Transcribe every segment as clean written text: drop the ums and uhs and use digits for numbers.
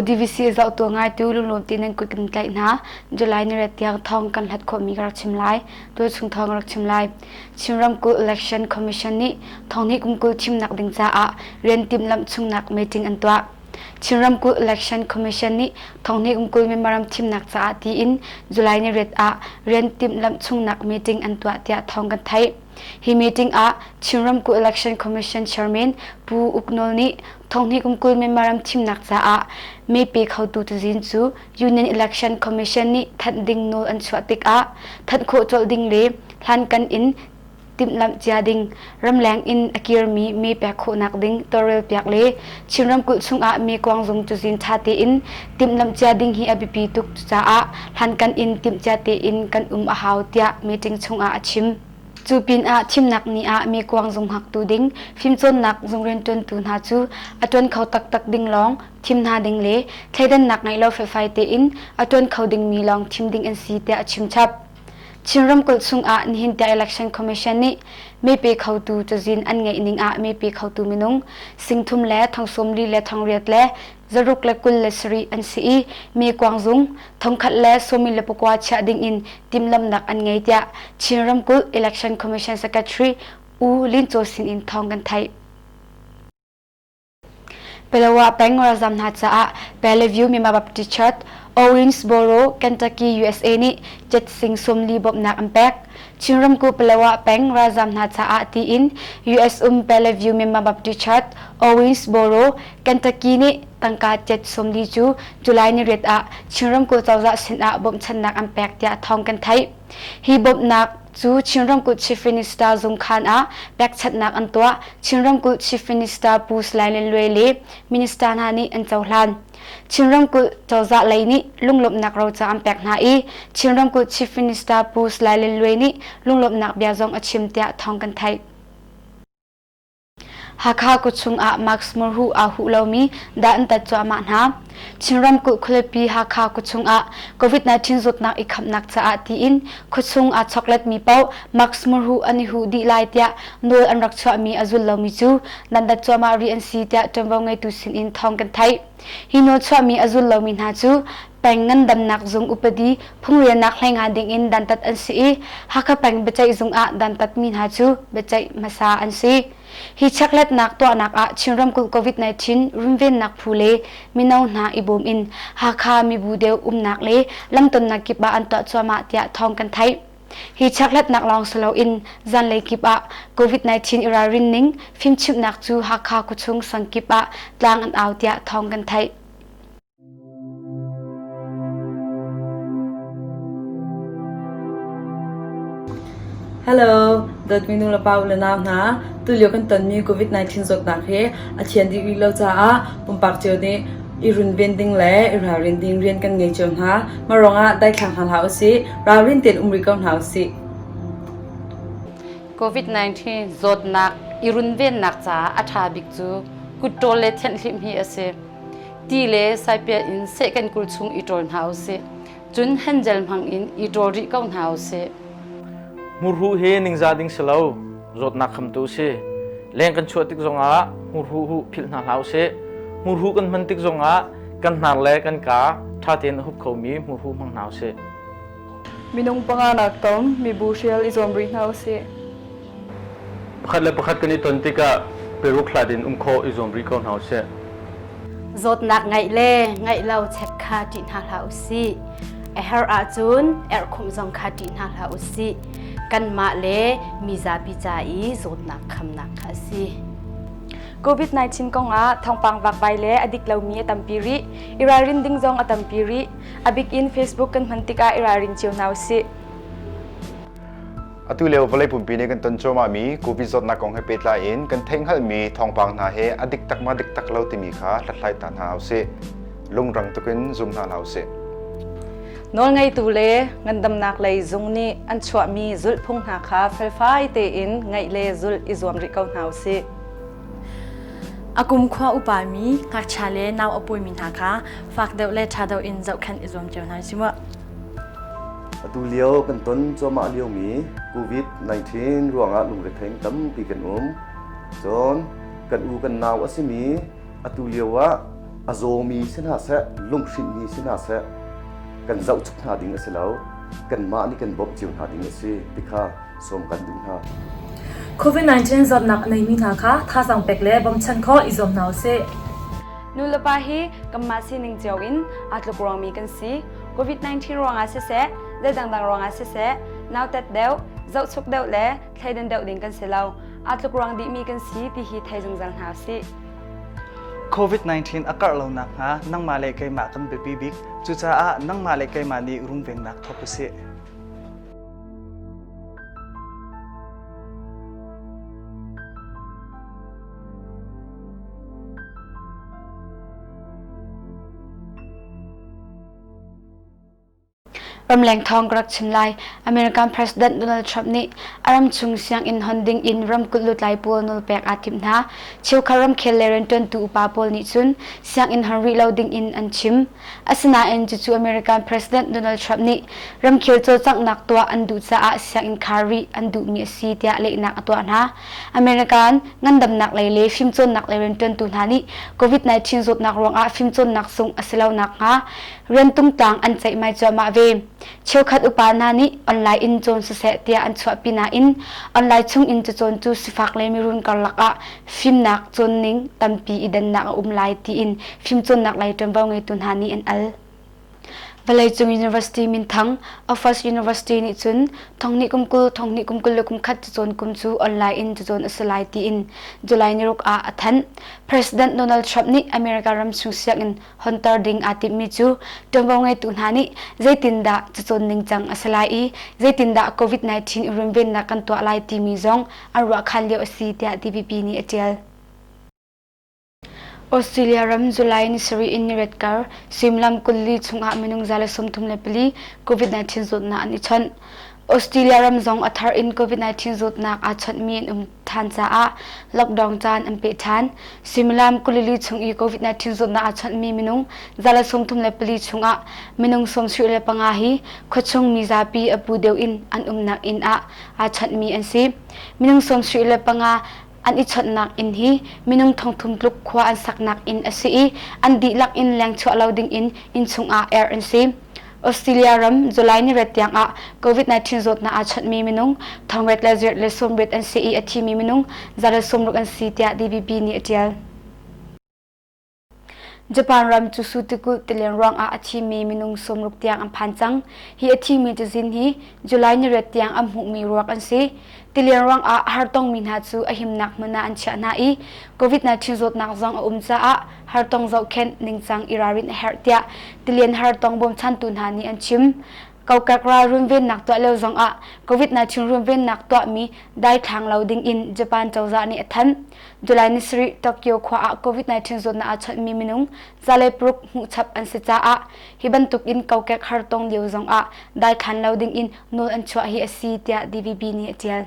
DVC zohtu ngaitu lunglawm ti nan kut kan tlaih hna. July ni riat tiang thawng kan hlat khawhmi ka rak chim lai. Tualchung thawng ka rak chim lai. Chin ramkulh Election Commission nih thonghnih kum 20 thimnak ding caah rian timhlamh chungnak meeting an tuah. Chin ramkulh Election Commission nih thonghnih kum 20 Myanmar ram thimnak caah tiin July ni riat ah rian timhlamh chungnak meeting an tuah tiah thawng kan theih. Hi meeting ah Chin ramkulh Election Commission Chairman Pu Uk Nawl nih thonghnih kum 20 Myanmar ram thimnak caah mee pe khotu cazin cu Union Election Commission nih thanh ding nawl an chuah tikah thanh khawh colh ding le hlankan in timhlamh cia ding, ramleng in a kirmi mee pek khawhnak ding tawlrelpiak le Chin ramkulh chungah mee kuangzung cazin ṭha tein timhlamh cia ding hi a biapi tuk caah hlankan in timhcia tein kan um a hau tiah meeting chungah a chim. Cu pinah thimnak ni ah mee kuangzung hngaktu ding fimcawnnak zung rianṭuantu hna cu a ṭuan kho taktak ding lawng thim hna ding le thleidannak ngeih lo felfai tein a ṭuan kho dingmi lawng thim ding an si tiah a chim chap. Chin ramkulh chungah nihin tiang Election Commission nih mepe khotu cazin an ngeih ning ah mepe khotu minung 3,000 le 40 le 800 le 6 le 27 an si i me kuangzung 1,000 le 49 chiah ding in timhlamhnak an ngei tiah Chin ramkulh Election Commission Secretary U Lin Caw sin in thawng kan theih. Palawa peng ralzam hna caah Bellevue Myanmar Baptist Church, Owensboro, Kentucky, USA nih jet sing 40 bawmhnak an pek. Chin ramkulh Palawa peng ralzam hna caah tiin US um Bellevue Myanmar Baptist Church, Owensboro, Kentucky nih tangka jet 40 cu July ni riat ah Chin ramkulh cozah sinah bawmhchanhnak an pek tiah thawng kan theih. Hi bawmhnak cu Chin ramkulh Chief Minister zungkhan ah pekchanhnak an tuah. Chin ramkulh Chief Minister Pu Salai Lian Luai le minister hna nih an cohlan. Chin ramkulh cozah lei nih lunglawmhnak roca an pek hna i Chin ramkulh Chief Minister Pu Salai Lian Luai nih lunglawmhnak bia zong a chim tiah thawng kan theih. Hakha khuachung ah mask murhu aa huh lomi dah an tat cuahmah hna. Chin ramkulh khualipi Hakha khuachung ah COVID-19 zawtnak i khamnak caah tiin khuachung aa chokletmi paoh mask murhu an i huh dih lai tiah nawl an rak chuahmi a zul lomi cu dantat cuahmah rih an si tiah ṭuanvo ngeitu sinin thawng kan theih. Hi nawl chuahmi a zul lomi hna cu peng ngandamnak zung upadi phungriannak hleinga dingin dantat an si i Hakha peng biaceih zung ah dantatmi hna cu biaceih hmasa an si. Hi chekhlatnak tuahnak ah Chin ramkulh COVID-19 runvennak phu le mino hna i bawm in Hakha mibu deuh umnak le lamtonnak kip ah an tuah cuahmah tiah thawng kan theih. Hi chekhlatnak lawng si loin zanlei kip ah COVID-19 i ralrin ning fimchimhnak cu Hakha khuachung sang kip ah tlang an au tiah thawng kan theih. Hello, dawtmi nu le pa u le nau hna. Tulio kan tonmi COVID-19 zawtnak hi a thian dih rih lo caah pumpak cio nih i runven ding le i ralrin ding rian kan ngei cio hna. Mah ruangah daithlang hna hlah usih, ralrin tein um rih ko hna usih. COVID-19 zawtnak i runvennak caah a ṭha bik cu kutṭawl le thianhhlimh hi a si. Ti le saipiat in seh kan kul chung i ṭawl hna usih. Cun handgel hmang in i ṭawl rih ko hna usih. Hmurhuh hi ningzah ding si lo, zawtnak khamtu si. Leng kan chuah tik zongah hmurhuh huh philh hna hlah usih. Hmurhuh kan hman tik zongah kan hnar le kan kaa ṭha tein a hup khomi hmurhuh hmang hna usih. Minung panganak tom mibu hrial i zuam rih hna usih. Pakhat le pakhat kan i ton tikah peruk hlat in um khawh i zuam rih ko hna usih. Zawtnak ngeih le ngeih lo check kha ṭih hna hlah usih. A herh ahcun erhkhumh zong kha ṭih hna hlah usih. Kanmah le mi zapi ca i zawtnak khamnak kha a si. COVID-19 kongah thawngpang vakvai le a dik lomi a tampi rih. I ralrin ding zong a tampi rih. A bik in Facebook kan hman tikah i ralrin cio hna usih. Atu lio vawlei pumpi nih kan ton cuahmahmi COVID zawtnak kong he pehtlai in kan theihhngalhmi thawngpang hna he a dik tak ma dik tak lo timi kha hlathlai ta hna usih. Lungrang tukin zum hna hlah usih. Nawlngeitu le ngandamnak lei zung nih an chuahmi zulhphung hna kha felfai tein ngaih le zulh i zuam rih ko hna usih. A kumkhua upami ngakchia le nau a pawimi hna kha fak deuh le ṭha deuh in zohkhenh i zuam cio hna usih mu. Atu lio kan ton cuahmah liomi COVID-19 ruangah lungrethei tampi kan um. Cun kan u kan nau a simi atu lio ah A zawmi si hna seh, lunghrinhmi si hna seh, kan zohchuk hna ding a si lo. Kanmah nih kan bawmh cio hna ding a si ti kha sawm kan duh hna. COVID-19 zawtnak a neimi hna kha thazaang pek le bawmchan khawh i zuam hna usih. Nulepa hi kanmah sining cio in aa tluk ruangmi kan si. COVID-19 ruangah siseh, zei dangdang ruangah siseh, nautat deuh, zohchuk deuh le thleidan deuh ding kan si lo. Aa tluk ruang dihmi kan si ti hi thei zungzal hna usih. COVID-19 a karh lo nakhnga nangmah le keimah kan biapi bik. Cucaah nangmah le keimah nih runvennak thawk usih. Ramleng thawng ka rak chim lai. American President Donald Trump nih a ramchung sianginn hon ding in ramkulh lutlai pawl nawlpek aa timh hna. Cheukhat ramkhel le rianṭuantu upa pawl nih cun sianginn hon rih lo ding in an chim. Asinain cucu American President Donald Trump nih ramkhel cawlcanghnak tuah an duh caah sianginn khar rih an duhmi a si tiah lehnak a tuah hna. American ngandamnak lei le fimcawnnak lei rianṭuantu hna nih COVID-19 zawtnak ruangah fimcawnnak sungh a si lo nakhnga rian tungtlang an ceihmai cuahmah ve. Cheukhat upa hna nih online in cawn siseh tiah an chuahpi nain online chung in cacawn cu sifak le mirun karlak ah fimnak cawnning tampi i dannak a um lai tiin fimcawnnak lei ṭuanvo ngeitu hna nih an al. Vawleicung University minthang Oxford University nih cun thonghnih kum 20 thonghnih kum 21 cacawn kum cu online in cacawn a si lai tiin July niruk ah a thanh. President Donald Trump nih America ramchung sianginn honter ding aa timhmi cu ṭuanvo ngeitu hna nih zeitindah cacawn ningcang a si lai i zeitindah COVID-19 i runvennak kan tuah lai timi zong an ruahkhan lio a si tiah DPP nih a ṭial. Australia ram July ni sarih in ni riat kar suimilam 24 chungah minung 134 COVID-19 zawtnak an i chawnh. Australia ram zong a thar in COVID-19 zawtnak aa chawnhmi an um ṭhan caah lockdown caan an peh ṭhan. Suimilam 24 chung i COVID-19 zawtnak aa chawnhmi minung 134 chungah minung 75 hi khuachung mizapi a pu deuh in an umnak inn ah aa chawnhmi an si. Minung 75 an i chawnhnak inn hi minung thongthum tluk khua an saknak inn a si i an dihlak in lengchuah lo dingin inn chungah erh an si. Australia ram July ni riat tiang ah COVID-19 zawtnak aa chawnhmi minung thongriat le zirh le sawmriat an si i a thimi minung 160 an si tiah DBB nih a ṭial. Japan ram cu su tikulh tilian ruangah a thimi minung 60 tiang an phan cang. Hi a thimi cazin hi July ni riat tiang an hmuhmi ruak an si. Tilian ruangah hartongmi hna cu a himnak hmun ah an chiah hna i COVID-19 zawtnak zong a um caah hartong zohkhenh ningcang i ralrin a herh tiah tilian hartong bawmchantu hna nih an chim. Kokek ral runvennak tuah lio zongah COVID-19 runvennak tuahmi daithlang lo dingin Japan cozah nih a thanh. July ni sarih Tokyo khua ah COVID-19 zawtnak aa chawnhmi minung 106 hmuhchap an si caah hi bantuk in kokek hartong lio zongah daithlan lo dingin nawl an chuah hi a si tiah DVB nih a ṭial.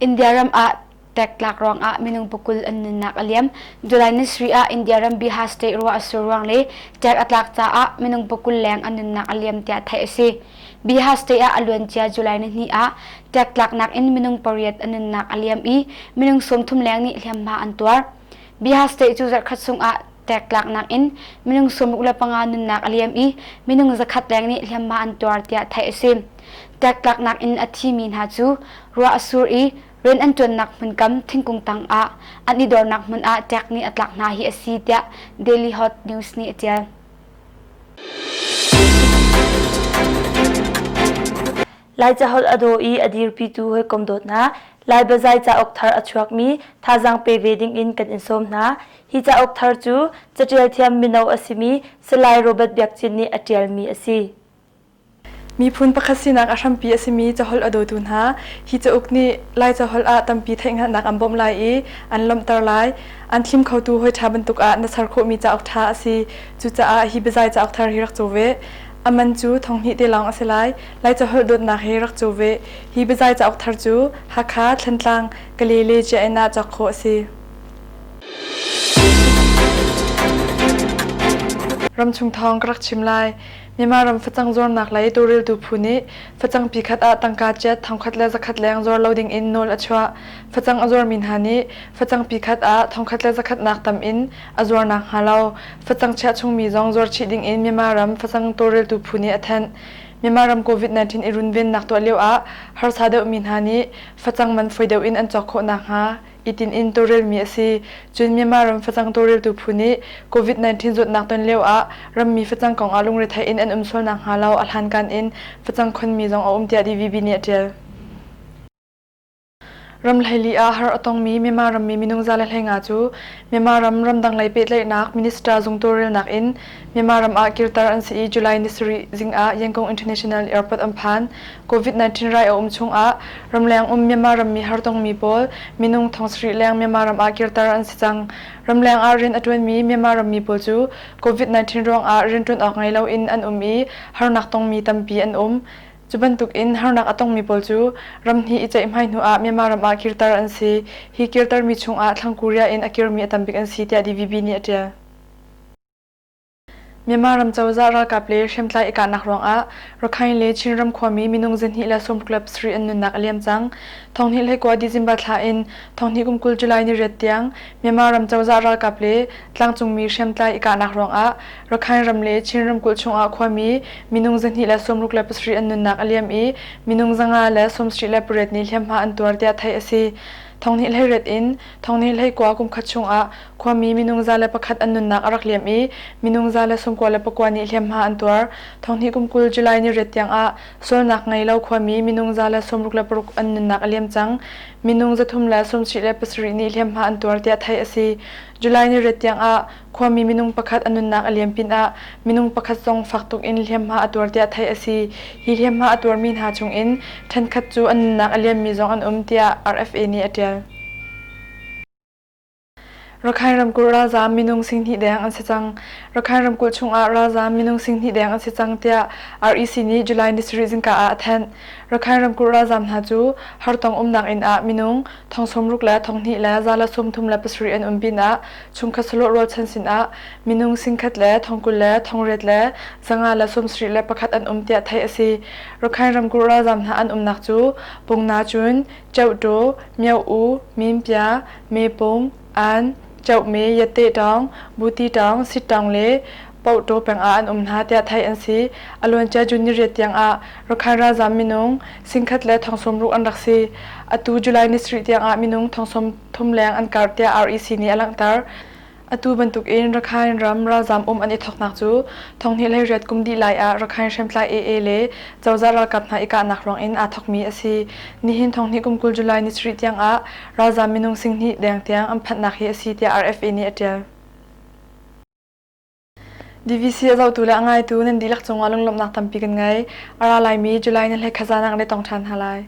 India ram ah tlektlak ruangah minung pakul an nunnak a liam. July ni sarih ah India ram Bihar state ruah a sur ruang le ṭek a tlak caah minung pakul leng an nunnak a liam tiah theih a si. Bihar state ah a luancia July ni hnih ah ṭek tlaknak in minung pariat an nunnak a liam i minung 30 leng nih hliamhma an tuar. Bihar state cu zarhkhat chungah ṭek tlaknak in minung 65 nunnak a liam i minung 100 leng nih hliamhma an tuar tiah theih a si. Ṭektlaknak in a thimi hna cu ruah a sur i rian an ṭuannak hmunkam thingkung tangah an i dornak hmun ah ṭek nih a tlak hna hi a si tiah Daily Hot News nih a ṭial. Lai caholh a daw i a dirpitu hawikom dawt hna, Lai biazai cauk thar a chuakmi thazaang pe ve dingin kan in sawm hna. Hi cauk thar cu caṭial thiam mino a simi Salai Robert Biak Cin nih a ṭialmi a si. Miphun pakhat sinak a hrampi a simi caholh a dawtu hna, hi cauk nih Lai caholh ah tampi theihhngalhnak an bawmh lai i an lawmhter lai. An thlim khotu hawi ṭha bantuk ah na ser khawhmi cauk ṭha a si. Cucaah hi biazai cauk thar hi rak caw ve. A man cu thonghnih te lawng a si lai. Lai caholh dawtnak he rak caw ve. Hi biazai cauk thar cu Hakha, Thlantlang, Kale le Ciainn ah cawk khawh a si. Ramchung thawng ka rak chim lai. Myanmar ram facang zuarnak lei tawlreltu phu nih facang pi khat ah tangka kyat 1,000 le 100 leng zuar lo ding in nawl a chuah. Facang a zuarmi hna nih facang pi khat ah 1,000 le 100 nak tam in a zuar nakhnga lo facang chiah chungmi zong zuar chih ding in Myanmar ram facang tawlreltu phu nih a thanh. Myanmar ram COVID-19 i runvennak tuah lio ah harsa deuhmi hna nih facang man fawi deuh in an cawk khawh nakhnga i tin in tawlrelmi a si. Cun Myanmar ram facang tawlreltu phu nih COVID-19 zawtnak ton lio ah rammi facang kong ah lungrethei in an um sual nakhnga lo a hlankan in facang khonmi zong a um tiah DVB nih a ṭial. Ram hleili ah har a tongmi Myanmar rammi minung 115 cu Myanmar ram ramdang lei pehtlaihnak minister zung tawlrelnak in Myanmar ram ah kirter an si i July ni sarih zing ah Yangon International Airport an phan. COVID-19 rai a um chungah ramleng um Myanmar rammi hartongmi pawl minung 7,000 leng Myanmar ram ah kirter an si cang. Ramleng ah rian a ṭuanmi Myanmar rammi pawl cu COVID-19 ruangah rianṭuan awk ngei loin an um i harnak tongmi tampi an um. Cu bantukin harnak a tongmi pawl cu ramhnih i ceihmai hnuah Myanmar ram ah kirter an si. Hi kirtermi chungah Thlang Korea in a kirmi a tambik an si tiah DVB nih a ṭial. Myanmar ram cozah ralkap le hriamtlai i kahnak ruangah Rakhine le Chinram khuami minung 227 an nunnak a liam cang. Thonghnih hleikua December thla in thonghnih kum 20 July ni riat tiang Myanmar ram cozah ralkap le tlangcungmi hriamtlai i kahnak ruangah Rakhine ram le Chin ramkulh chungah khuami minung 267 an nunnak a liam i minung 578 nih hliamhma an tuar tiah theih a si. Thonghnih hleiriat in thonghnih hleikua kum khat chungah khuami minung 101 an nunnak a rak liam i minung 199 nih hliamhma an tuar. Thonghnih kum 20 July ni riat tiangah sualnak ngei lo khuami minung 166 an nunnak a liam cang. Minung 377 nih hliamhma an tuar tiah theih a si. July ni riat tiangah khuami minung pakhat a nunnak a liam pinah minung pakhat zong fak tuk in hliamhma a tuar tiah theih a si. Hi hliamhma a tuarmi hna chungin ṭhenkhat cu an nunnak a liammi zong an um tiah RFA nih a ṭial. Rakhine ramkulh ralzaam minung 20,000 deng an si cang. Rakhine ramkulh chungah ralzaam minung 20,000 deng an si cang tiah REC nih July ni sarih zingka ah a thanh. Rakhine ramkulh ralzaam hna cu hartong umnak inn ah minung 60 le 2,000 le 137 an um pinah chungkhat sahlawh rualchan sinah minung 1,000 le 20 le 800 le 571 an um tiah theih a si. Rakhine ramkulh ralzaam hna an umnak cu Pungnacun, Ceuhtaw, Myo-u, Minpya, Mepung, An, Ceuhme, Yatte-taung, Buti-taung, Sittaung le Pohtaw peng ah an um hna tiah theih an si. A luancia June ni riat tiang ah Rakhine ralzaam minung 1,000 le 60,000 an rak si. Atu July ni sarih tiang ah minung 30,000 leng an karh tiah REC nih a langhter. Atu bantukin Rakhine ram ralzaam um an i thawknak cu 2018 kum dih lai ah Rakhine hriamtlai AA le cozah ralkap hna i kahnak ruangin aa thawkmi a si. Nihin 20 kum 20 July ni sarih tiang ah ralzaam minung 20,000 deng tiang an phanhnak hi a si tiah RFA nih a ṭial. DVC a zohtu le a ngaitu nan dihlak cungah lunglawmhnak tampi kan ngei. A ra laimi July ni hlei khazanak le tong ṭhan hna lai.